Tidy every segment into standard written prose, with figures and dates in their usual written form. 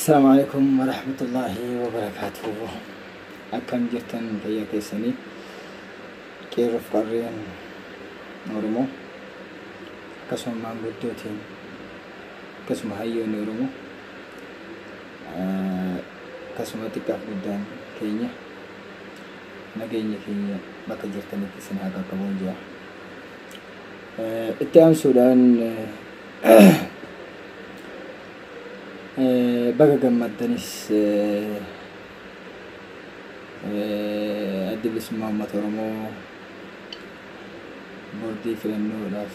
Assalaamu alaikum warahmatullaahi wabarakaatuh. Akkam jirtan fayyaa keessanii qeerroof qarreen Oromoo akkasuma maanguddootiin akkasuma hayyoonni Oromoo akkasuma xiqqaaf guddaan keenya nageenya keenya bakka jirtanitti isin haa qaqqabuun jira. Itti aansuudhaan baga gammaddanis addi bilisummaa uummata Oromoo boordii filannoodhaaf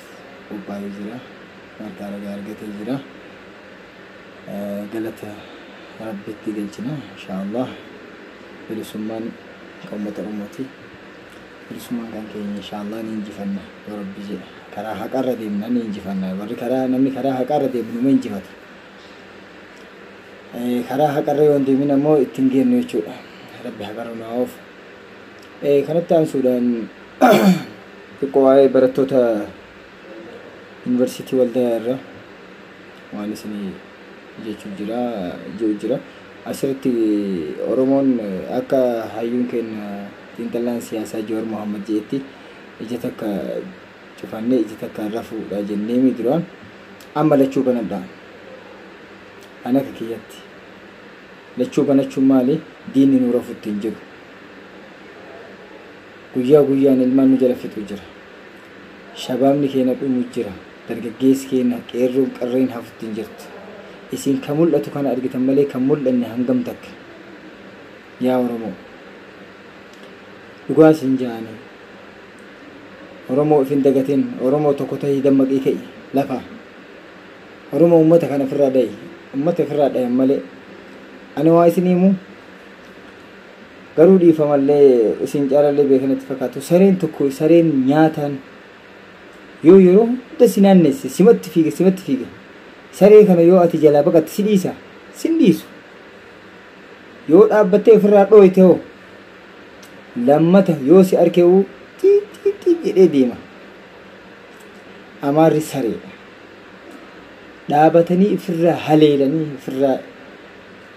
qophaa'ee jira. Warqaa ragaa argatee jira. Galata Rabbitti galchina inshaallah. Bilisummaan kan uummata Oromooti. Bilisummaan kan keenya inshaallah ni injifanna yoo Rabbi jedhe. Karaa haqarra deemna ni injifanna. Warri karaa namni karaa haqarra deemu numa injifata. Karaa haqarra yoo hin deemin ammoo ittiin geennu jechuudha. Rabbi haqarra nu haa oofu. Kanatti aansuudhaan xiqqoo waa'ee barattoota yuunivarsiitii Waldayaa irra waan isinii jechuu jira jiru jira. Asirratti Oromoon akka hayyuun keenya xiinxalaan siyaasaa Jawaar Mohammad jedhetti ija takka cufannee ija takka rafuudha jennee mi duraan amma lachuu banadha. Ani akka kiyyatti lachuu banachuun maali? Diinni nu rafutti hin jiru. Guyyaa guyyaan ilmaan nu jala fixu jira. Shabaabni keenya dhumu jira. Dargaggeessi keenya qeerroon qarreen hafutti hin jirtu. Isin kan mul'atu kana argitan malee kan mul'anne hangam takka. Yaa Oromoo. Dhugaa isin ja'anii. Oromoo of hin dagatin. Oromoo tokko ta'ii dammaqii ka'i. Lafa. Oromoo uummata kana ofirraa dha'i. Uummata ofirraa dhayan malee. Ani waa isin himu garuu dhiifamallee isin caalallee beekanatti fakkaatu. Sareen tokko sareen nyaataan yoo yeroo hunda si naannesse simatti fiiga simatti fiiga. Saree kana yoo ati jalaa baqatte si dhiisa sin dhiisu. Yoo dhaabbattee ofirraa dhooyte hoo lammata yoo si arkee'uu xiixxiixxii jedhee deema. Amaarri sareedha. Dhaabatanii ofirraa haleelanii ofirraa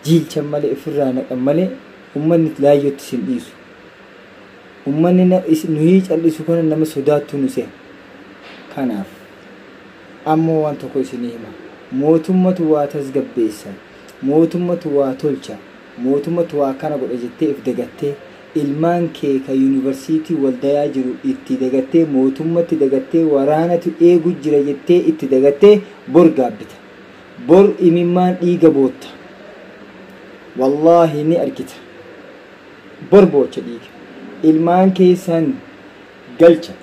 jiilchan malee ofirraa naqan malee uummanni laayyootti sin dhiisu. Uummanni nuyi callisu kana nama sodaattu nu se'a. Kanaaf ammoo waan tokko isinii hima. Mootummatu waa tasgabbeessa. Mootummatu waa tolcha. Mootummatu waa kana godha jettee if dagattee ilmaan kee kan yuunivarsiitii Waldayaa jiru itti dagattee mootummatti dagattee waraanatu eegu jira jettee itti dagattee bor gaabbita. Bor imimmaan dhiiga bootta. Wallaahi ni argita. Bor boocha dhiiga. Ilmaan keessan galcha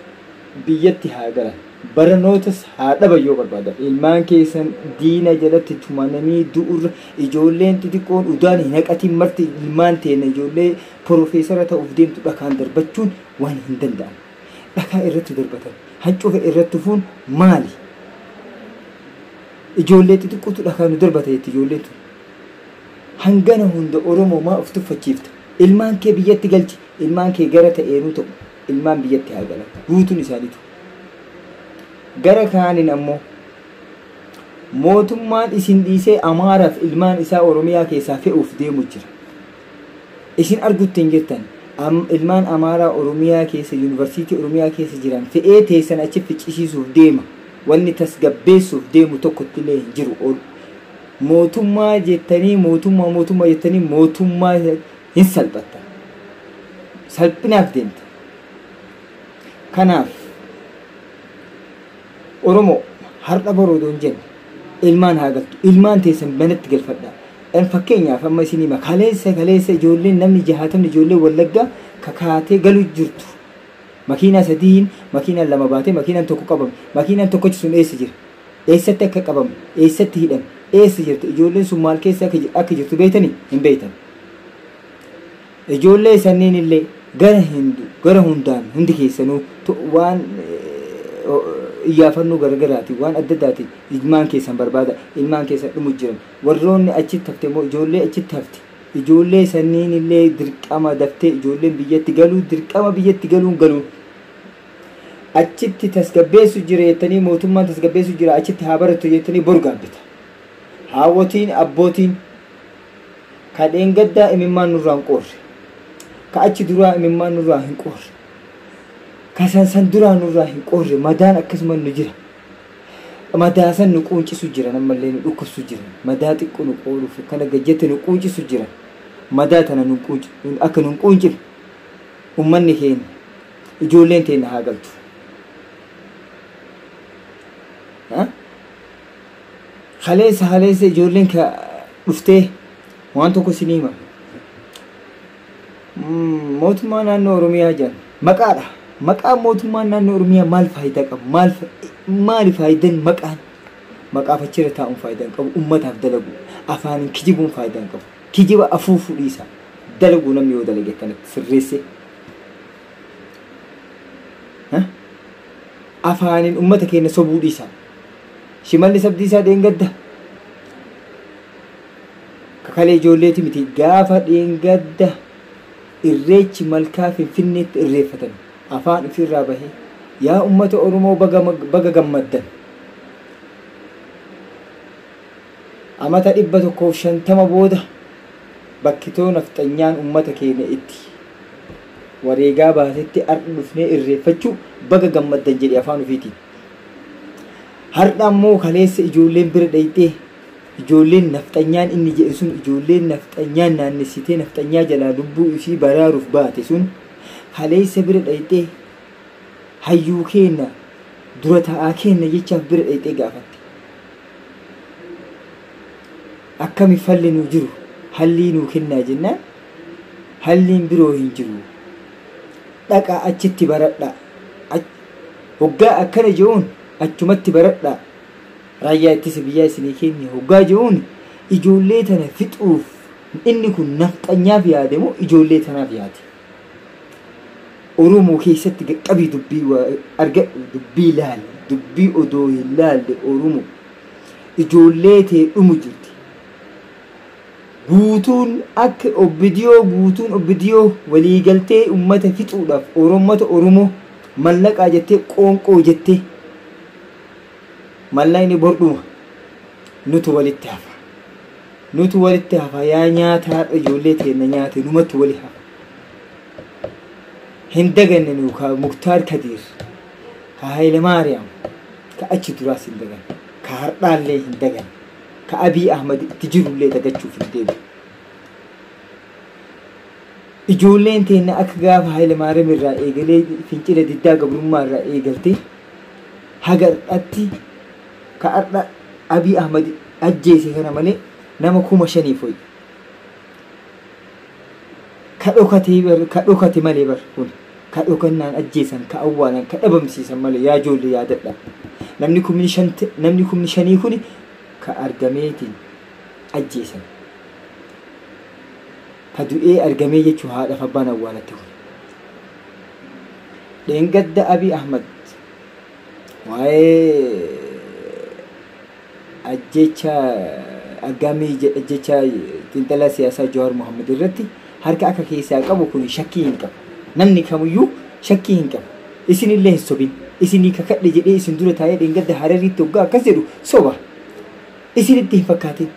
biyyatti haa galan. Barnootas haa dhaban yoo barbaadan. Ilmaan keessan diina jalatti tumananii du'urra ijoolleen xixiqqoon udaan hin haqatiin marti ilmaan teenya ijoollee piroofeesara ta'uuf deemtu dhakaan darbachuun waan hin danda'amne. Dhakaa irratti darbatan hancufa irratti tufuun maali? Ijoollee xixiqqootu dhakaa nu darbata jetti ijoolleen tun. Hangana hunda Oromoo maa of tuffachiifta? Ilmaan kee biyyatti galchi. Ilmaan kee gara ta'eenuu ta'u. Ilmaan biyyatti haa galan. Guutuun isaaniitu. Gara kaaniin ammoo mootummaan isin dhiisee Amaaraaf ilmaan isaa Oromiyaa keessaa fe'uuf deemu jira. Isin argutti hin jirtan. Ilmaan Amaaraa Oromiyaa keessa yuunivarsiitii Oromiyaa keessa jiran fe'ee teessan achi ficcisiisuuf deema. Wanni tasgabbeessuuf deemu tokkotti illee hin jiru. Mootummaa jettanii mootummaa mootummaa jettanii mootummaa hin salphatta. Salphinaaf deemta. Kanaaf Oromoo har'a boroo hin jenne ilmaan haa galtu. Ilmaan teessan manatti galfadha. Fakkeenyaaf amma isin hima kaleessa kaleessa ijoolleen namni jahaatamni ijoollee Wallaggaa kakaatee galu jirtu. Makiinaa sadiin makiinaan lama baatee makiinaan tokko qabame. Makiinaan tokkochi sun eessa jira? Eessatti akka qabame? Eessatti hidhame? Eessa jirti? Ijoolleen sun maal keessa akka jirtu beektanii? Hin beektan. Ijoollee sanniin illee gara hindu gara hundaan hundi keessanuu waan iyyaafannoo garagaraati waan adda addaati ilmaan keessan barbaada ilmaan keessan dhumu jiran warroonni achitti hafte immoo ijoollee achitti hafte ijoollee sanniin illee dirqama daftee ijoolleen biyyatti galuu dirqama biyyatti galuun galuun achitti tasgabbeessu jira jettanii mootummaan tasgabbeessu jira achitti haa barattu jettanii bor gaabbita. Haawwotiin abbootiin Ka dheengaddaa imimmaan nurraa hin qoorre. Ka achi duraa imimmaan nurraa hin qoorre. Ka san duraa nurraa hin qoorre madaan akkasuma nu jira. Madaa san nu quuncisu jira ammallee nu dhukkubsu jira. Madaa xiqqoo nu qooruuf kana gajjate nu quuncisu jira. Madaa tana nu akka nu quuncifne ummanni keenya ijoolleen teenya haa galtu. Haleessa haleessa ijoolleen ka dhuftee waan tokko isinii hima. Mootummaa naannoo Oromiyaa jedhan maqaadha. Maqaan mootummaa naannoo Oromiyaa maal faayidaa qaba? Maali faayidaan maqaan? Maqaaf achirra taa'uun faayidaa hin qabu. Uummataaf dalagu. Afaaniin kijibuun faayidaa hin qabu. Kijiba afuufuu dhiisa. Dalaguu namni yoo dalage akkanatti sirreesse. Afaaniin uummata keenya sobuu dhiisa. Shimallis Abdiisaa dheengadda. Kakalee ijoolleeti miti gaafa dheengadda irreechi malkaa Finfinneetti irreeffatan afaan ofirraa bahee yaa uummata Oromoo baga gammaddan. Amata 150 booda bakkitoo nafxanyaan uummata keenya itti wareegaa baasetti har'a dhufnee irreeffachuu baga gammaddan jedhe afaan ofiitiin. Har'a ammoo kaleessa ijoolleen bira dhayxee ijoolleen nafxanyaan inni jedhe sun ijoolleen nafxanyaan naannessitee nafxanyaa jalaa lubbuu ishii baraaruuf baate sun kaleessa bira dhayxee hayyuu keenya dura taa'aa keenya jechaaf bira dhayxee gaafatte. Akkami falli nuu jiru hallii nuu kennaa jennaan halliin biroo hin jiru. Dhaqaa achitti baradhaa. Hoggaa akkana je'uun achumatti baradhaa. Raayyaa ittisa biyyaa isinii kenne hoggaa je'uun ijoollee tana fixuuf inni kun nafxanyaaf yaade moo ijoollee tanaaf yaade? Oromoo keessatti qaqqabii dubbii argadhu dubbii laali dubbii odoo hin laalle Oromoo ijoollee tee dhumu jirti. Guutuun akka obbidiyoo guutuun obbidiyoo waliigaltee uummata fixuudhaaf uummata Oromoo mallaqaa jettee qoonqoo jettee mallaqni bordhuma nutu walitti hafa. Nutu walitti hafa yaa nyaata har'a ijoollee teenna nyaate numatu wali hafa. Hin daganne nu ka Muktaar Kadiir ka Haayile Maariyaam ka achi duraas hin daganne ka har'aallee hin daganne ka Abiy Ahmad itti jirullee dagachuuf hin deemu. Ijoolleen teenna akka gaafa Haayile Maariyaam irraa eegalee fincila diddaa gabrummaa irraa eegaltee haga har'aatti ka har'a Abiy Ahmad ajjeese kana malee nama 5,000 foyi. Ka dhokate malee bar kun ka dhokannaan ajjeesan ka awwaalan ka dhabamsiisan malee yaa ijoollee yaadadha. Namni 5,000 kun ka argameetiin ajjeesan. Ka du'ee argamee jechuun haadhaaf abbaan awwaalatte kun. Dheengadda Abiy Ahmad waa'ee ajjecha aggaamii ajjecha xiinxalaa siyaasaa Jawaar Mohaammed irratti harka akka keessaa qabu kun shakkii hin qabu. Namni kamiyyuu shakkii hin qabu. Isinillee hin sobin. Isinii kakadhe jedhee isin dura taa'ee dheengadda Harariitti hoggaa akkas jedhu soba. Isinitti hin fakkaatin.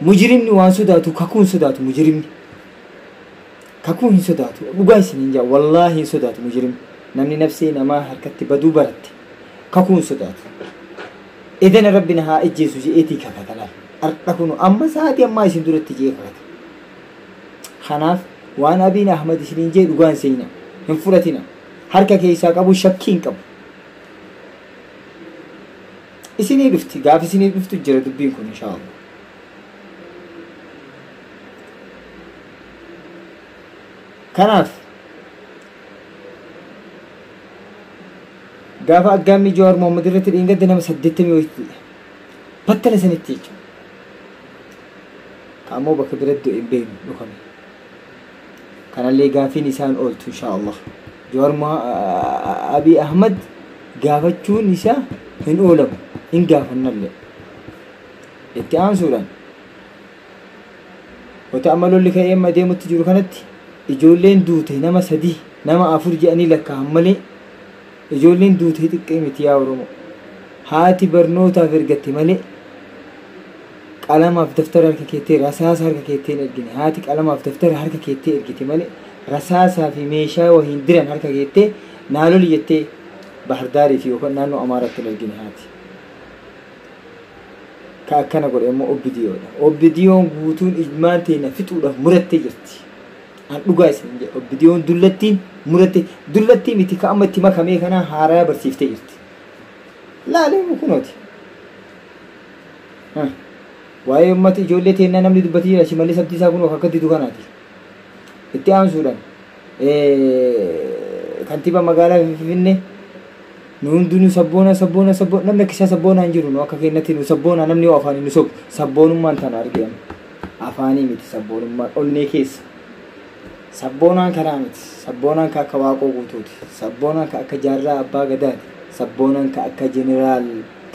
Mujrimni waan sodaatu kakuun sodaatu mujrimni. Kakuun hin sodaatu. Dhugaa isiniin jaa wallaahi hin sodaatu mujrimni. Namni nafsee namaa harkatti baduu baratte kakuun sodaatu. Edana rabbi na haa ejjeesu je'eetii kakata laal. Har'a kun amma sa'aatii ammaa isin duratti je'ee kakata. Kanaaf waan Abiy Ahmad isiniin jee dhugaan seenaa hin fudhatina. Harka keessaa qabu shakkii hin qabu. Isinii dhufti gaaf isinii dhuftu jira dubbiin kun inshaallah. Kanaaf gaafa aggaammii Jawaar Mohaammed irratti dheengadda nama 80 wayitti battala sanitti jechuudha. Ammoo bakka biratti du'e hin beeknu dhukame. Kanallee gaafiin isaan ooltu inshaallah. Jawaar Abiy Ahmad gaafachuun isaa hin oolamu hin gaafannallee. Itti aansuudhaan wanta amma lolli ka'ee amma deemutti jiru kanatti ijoolleen duute nama 3 nama 4 jedhanii lakkaa'an malee ijoolleen duute xiqqee miti yaa Oromoo. Haati barnootaaf ergatte malee Qalamaaf daftara harka keettee, rasaasa harka keettee hin ergine. Haati qalamaaf daftara harka keettee ergite malee rasaasaa fi meeshaa wahiin diran harka keettee naa loli jettee Bahirdaarii fi yookaan naannoo Amaaraatti hin ergine haati. Ka akkana godhe immoo Obbidiyoodha. Obbidiyoon guutuun ilmaan teenya fixuudhaaf murattee jirti. An dhugaa isin jedha. Obbidiyoon dullattiin murattee, dullattii miti ka amma itti makamee kanaa haaraya barsiiftee jirti. Laalee kunooti. Waa'ee uummata ijoollee teennaa namni dubbatee jira. Shimallis Abdiisaa kun akka didu kanaati. Itti aansuudhaan kantiibaa magaalaa Finfinnee nu hundinuu sabboona sabboona sabboona, namni akka isaa sabboonaa hin jiru. Nu akka keenyatti nu sabboonaa, namni yoo afaanii nu sobu sabboonummaan tana argame. Afaanii miti sabboonummaan, onnee keessa. Sabboonaan kanaa miti. Sabboonaan ka akka Waaqoo Guutuuti. Sabboonaan ka akka Jaarraa Abbaa Gadaati. Sabboonaan ka akka Jeneraal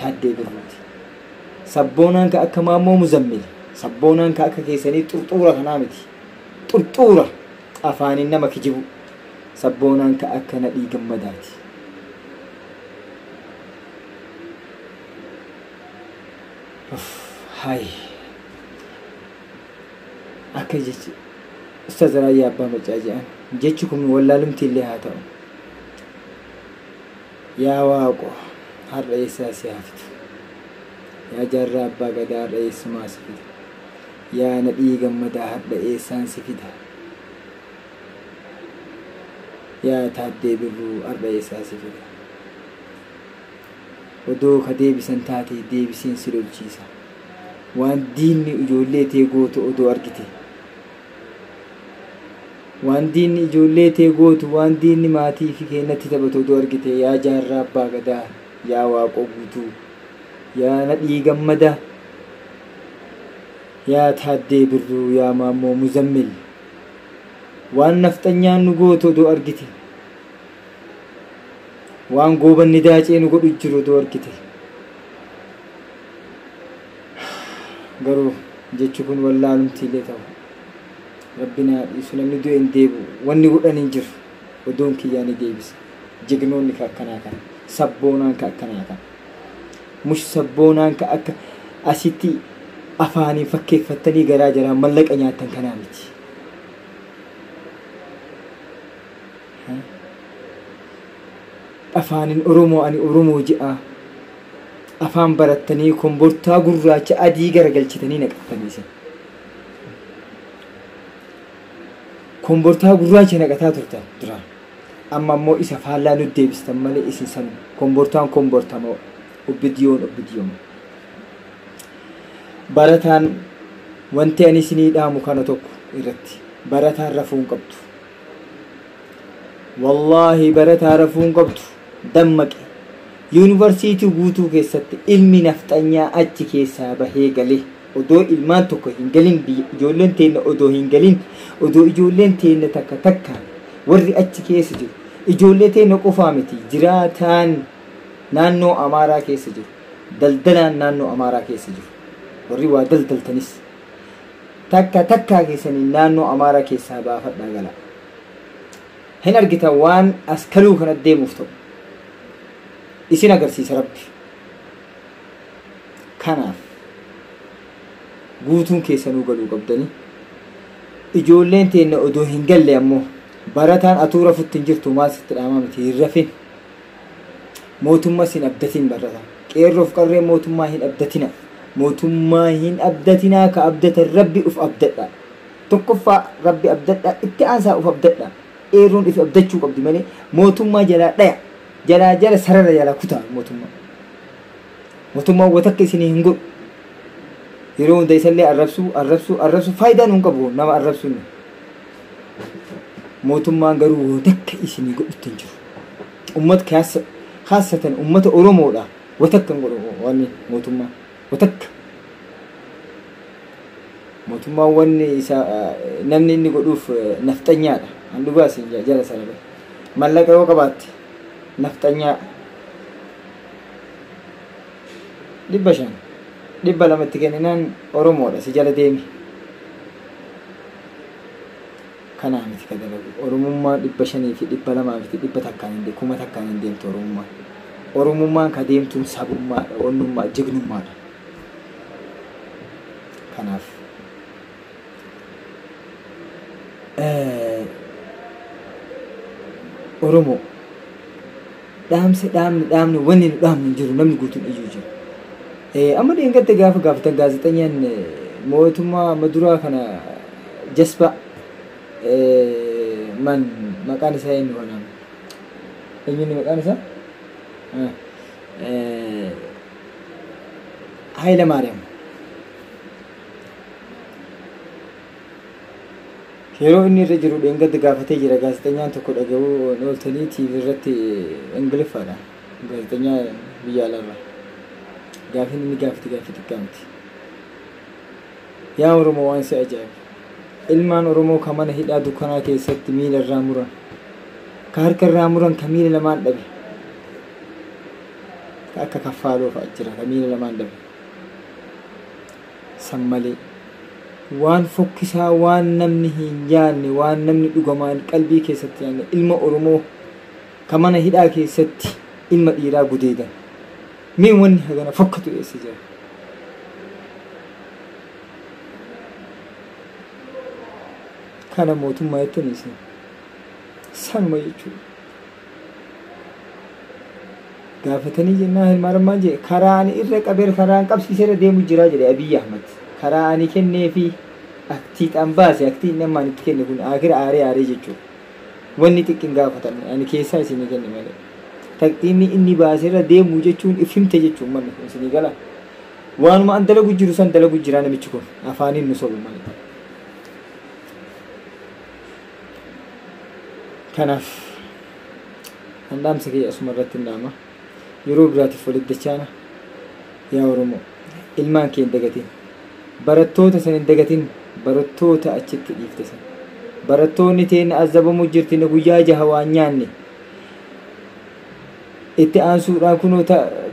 Taaddee Birruuti. Sabboonaan ka akka Maammoo Muzammil. Sabboonaan ka akka keessanii xurxuura kanaa miti. Xurxuura afaaniin nama kijibu. Sabboonaan ka akka Nadhii Gammadaati. Hay. Akka jechi Ustaaz Raayyaa Abbaa Maccaa jedhan, jechi kun wallaalumti illee haa ta'u. Yaa Waaqo, har'a eessaa si hafitu? Yaa Jaarraa Abbaa Gadaa, har'a eessumaa si fida? Yaa Nadhii Gammadaa, har'a eessaan si fida? Yaa Taaddee Birruu, har'a eessaa si fida? Odoo ka deebisan taate deebiseen si lolchiisa. Waan diinni ijoollee tee gootu odoo argite. Waan diinni ijoollee tee gootu, waan diinni maatii fi keenyatti taphatu odoo argite, yaa Jaarraa Abbaa Gadaa, yaa Waaqoo Guutuu, yaa Nadhii Gammadaa, yaa Taaddee Birruu, yaa Maammoo Muzammil. Waan nafxanyaan nu gootu odoo argite. Waan goobanni daacee nu godhu jiru odoo argite. Garuu jechi kun wallaalumti illee ta'u. Rabbi naa dhiisu, namni du'e hin deebi'u. Wanni godhan hin jiru. Odoon kiyyaa ni deebisa. Jignoonni ka akkanaa kana. Sabboonaan ka akkanaa kana. Mush sabboonaan ka akka asitti afaaniin fakkeeffattanii garaa jaraan mallaqa nyaattan kanaa miti. Afaanin Oromoo, ani Oromoo je'a. Afaan barattanii kombortaa gurraacha adii garagalchitanii naqattanii isin. Kombortaa gurraacha naqataa turtan duraan. Amma immoo isa faallaa nu deebistan malee isin san kombortaan kombortama, obbidiyoon obbidiyoon. Barataan, wanti ani isinii dhaamu kana tokko irratti, barataan rafuu hin qabdu. Wallaahi, barataa rafuu hin qabdu. Dammaqe. Yuunivarsiitii guutuu keessatti ilmi nafxanyaa achi keessaa bahee galee odoo ilmaan tokko hin galin, biyya ijoolleen teenna odoo hin galin, odoo ijoolleen teenna takka takkaan warri achi keessa jiru, ijoollee teenna qofaa miti, jiraataan naannoo Amaaraa keessa jiru, daldalaan naannoo Amaaraa keessa jiru, warri waa daldaltanis takka takkaa keessanii naannoo Amaaraa keessaa baafadhaa gala. Hin argitan waan as kaluu kana deemuuf ta'u. Isin agarsiisa Rabbi. Kanaaf guutuun keessanuu galuu qabdanii. Ijoolleen teenna odoo hin galle ammoo, barataan atuu rafutti hin jirtu, maal sitti dhaamaa miti, hin rafin. Mootummaa hin abdatin barataan. Qeerroof qarreen mootummaa hin abdatina. Mootummaa hin abdatinaa, ka abdatan Rabbi uf abdadha. Tokkoffaa Rabbi abdadha, itti aansaa uf abdadha. Qeerroon if abdachuu qabdi malee mootummaa jalaa dhaya. Jalaa jala sarara jalaa kutaa mootummaa. Mootummaan watakka isinii hin godhu. Yeroo hunda isallee arrabsuu arrabsuu arrabsuu faayidaa nuun qabu nama arrabsuun. Mootummaan garuu watakka isinii godhutti hin jiru. Uummata kaassatan, uummata Oromoodha. Watakka hin godhu wanni mootummaa. Watakka. Mootummaan wanni isa namni inni godhuuf nafxanyaadha. An dhugaa isin jala sarara. Mallaqa yoo qabaatte nafxanyaa 500, 200 itti kenninaan Oromoodha si jala deemi. Kanaa miti ka dalagu. Oromummaan 500 fi 200 miti, 100n hin deemtu, 1000n hin deemtu Oromummaan. Oromummaan ka deemtuun sabummaadha, onnummaa, jignummaadha. Kanaaf Oromoo dhaamsa dhaamni dhaamni wanni nu dhaamnu hin jiru, namni guutuun iyyuu jira. Amma dheengadda gaafa gaafatan gaazexeessaan mootummaa maduraa kana jasba man maqaan isaa eenyu kanaan eenyuun maqaan isaa Haayila Maariyaam. Yeroo inni irra jiru dheengadda gaafatee jira gaazexeessaan tokko dhaga'uu ooltanii TV irratti Ingiliffaadha. Gaazexeessaa biyya alaarraa. Gaafiin inni gaafate gaafii xiqqaa miti. Yaa Oromoo waan si ajaa'ibu. Ilmaan Oromoo kan mana hidhaa dukkanaa keessatti miila irraa muran, ka harka irraa muran, ka miila lamaan dhabe, ka akka kaffaaloo fa'a jira ka miila lamaan dhabe. San malee waan fokkisaa, waan namni hin yaadne, waan namni dhugamaan qalbii keessatti yaadne, ilma Oromoo ka mana hidhaa keessatti ilma dhiiraa gudeedan. Mee wanni hagana fokkatu eessa jira? Kana mootummaa jettanii isin sanuma jechuudha. Gaafatanii jennaan Hilmaarmaan jedhe karaa ani irra qabeera karaan qabsiisee irra deemu jira jedhe Abiyyi Ahmad. Karaa ani kennee fi aktiidhaan baase aktii inni ammaan itti kenne kun akira aaree aaree jechuudha. Wanni xiqqin gaafatan ani keessaa isinii kenne malee. Taqxiinni inni baase irra deemu jechuun if himte jechuun manni kun isinii gala. Waanuma an dalagu jiru san dalagu jira namichi kun afaaniin nu sobu malee. Kanaaf an dhaamsa kiyya asuma irratti hin dhaama. Yeroo biraatiif walitti dachaana. Yaa Oromoo ilmaan kee hin dagatin. Barattoota san hin dagatin. Barattoota achitti dhiifte san. Barattoonni teenya azabamuu jirti guyyaa jaha waan nyaanne. Itti aansuudhaan kunoo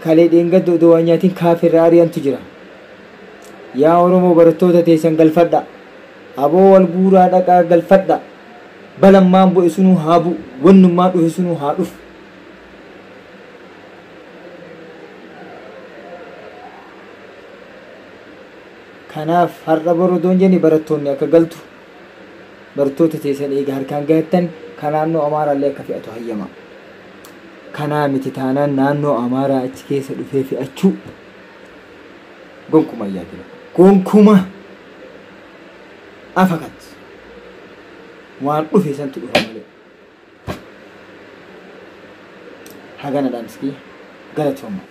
kalee dheengadda odoo waan nyaatiin kaafirraa ari'antu jira. Yaa Oromoo barattoota teessan galfadha. Aboo wal guuraa dhaqaa galfadha. Balammaan bu'e sunuu haa bu'u, wannummaan dhufe sunuu haa dhufu. Kanaaf har'a boru odoon jenni barattoonni akka galtu barattoota teessan eega harkaan gahattan kan naannoo Amaaraallee akka fe'atu hayyama. Kanaa miti taanaan naannoo Amaaraa achi keessa dhufee fe'achuu gonkuma yaadina. Gonkuma afakat. Waan dhufe santu dhufa malee. Hagana dhaamsi galatooma.